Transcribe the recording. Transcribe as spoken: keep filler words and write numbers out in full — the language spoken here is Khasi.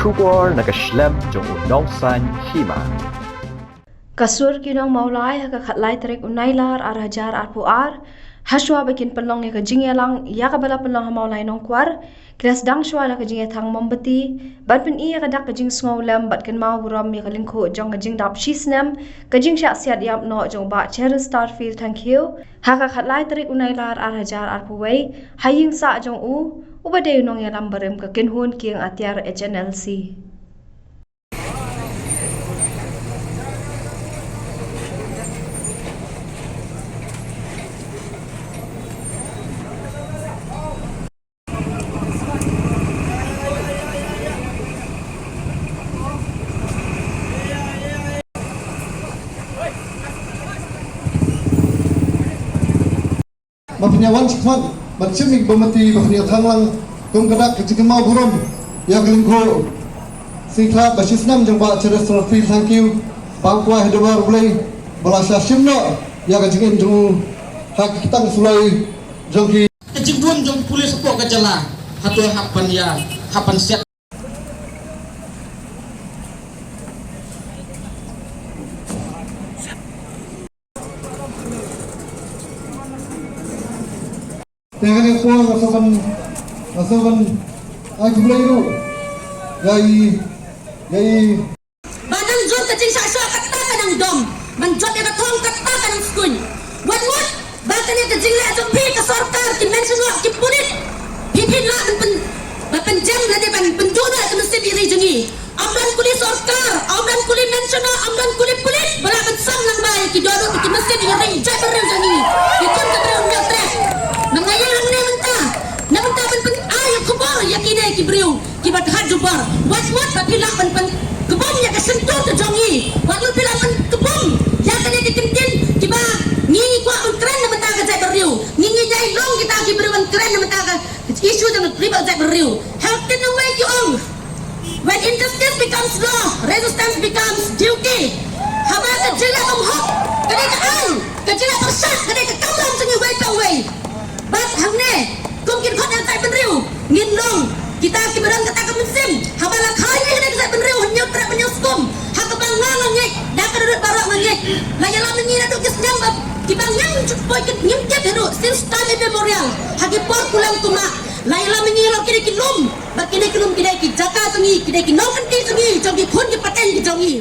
Khubor na ka shlem jong u Nongsaiñ Hima. Ka sur ki nong Mawlai ha ka khatlai tarik u Nailar ar hajar arphew ar, hashwa ba kin pynlong ïa ka jingïalang ïa kaba la pynlong ha Mawlai Nongkwar, ki la sdang shwa da ka jingïathang mombati ban pyni ïa ka dak ka jingsngewlem bad kynmaw burom ïa ka lyngkhuh jong ka jingdap shisnem ka jingshah siat ïap noh jong u Bah Cheristerfield Thangkhiew ha ka khatlai tarik u Nailar ar hajar arphew wei ha ïing sah jong u, uba dei u nongïalam barim ka kynhun kieng atiar H N L C. Ba phin ïa wan shakhmat bad shim ïa ki mombati ba phin ïa thang lang kum ka dak ka jingkynmaw burom ïa ka lyngkhuh sngikhlad ba shisnem jong u Bah Cheristerfield Thangkhiew, ba ngin kwah ha u Blei ba la shah shim noh ïa ka jingim jong u ha ki tang suloi jong ki. Ka jingbun jong ki pulit hapoh ka jylla hato hap ban ïa, hap ban siat. Te kane ka por nga sngewbha, nga sngewbha ai khublei ruh ïa i, ïa i. Ba nang jur ka jingshah shoh kata ka nang dom, ban jop ïa ka thong kata ka nang skuin. Wat mut ba kane ka jingleh jong phi ka sorkar ki mention noh ki pulit. Phi phi lah ban pyn, ban pynjem lane ban pynduh noh ïa ka mynsiem ri jong ngi. Ym don kuli sorkar, ym don kuli mention noh, ym don kuli pulit ba lah ban sam lang ba ïa ki dohnud ki mynsiem ri jaitbynriew jong ngi. Ki khun ka briew Hynñiewtrep. Nga ïa hangne mynta, na mynta ban pyn ai ïa khubor ïa kine ki briew kiba khat jubor. Wat mut ba phi lah ban pynkbom ïa ka shyntur ka jong ngi. Wat mut phi lah ban kbom ïa kane ka ktien kiba ngi ngi kwah ban kren na mynta ka jaitbynriew. Ngi ngi dei long kita ki briew ban kren na mynta ka issue jong ka ri bad ka jaitbynriew. Hynrei tin nongwei ki ong, when injustice becomes law, resistance becomes duty. Haba ka jingleh bymhok ka dei ka aiñ, ka jingleh pyrshah ka dei ka kamram jong ngi uwei pa uwei. Bad hangne kum ki dkhot ïa ka jaitbynriew ngin long kita kiba don kata ka mynsiem. Haba la kha ïa ngi ka dei ka jaitbynriew Hynñiewtrep Hynñiewskum, ha kaba nga nga ngeit, da ka dohnud baroh nga ngeit, la ïalam ïa ngi naduh ki snem ba kiba ngim ju poi, ngim tip haduh since time immemorial. Ha ki por kulam kumah la ïalam ïa ngi halor kine ki lum, ba kine ki lum ki dei ki jaka jong ngi, ki dei ki nongkynti jong ngi, jong ki khun ki pateng ki jong ngi.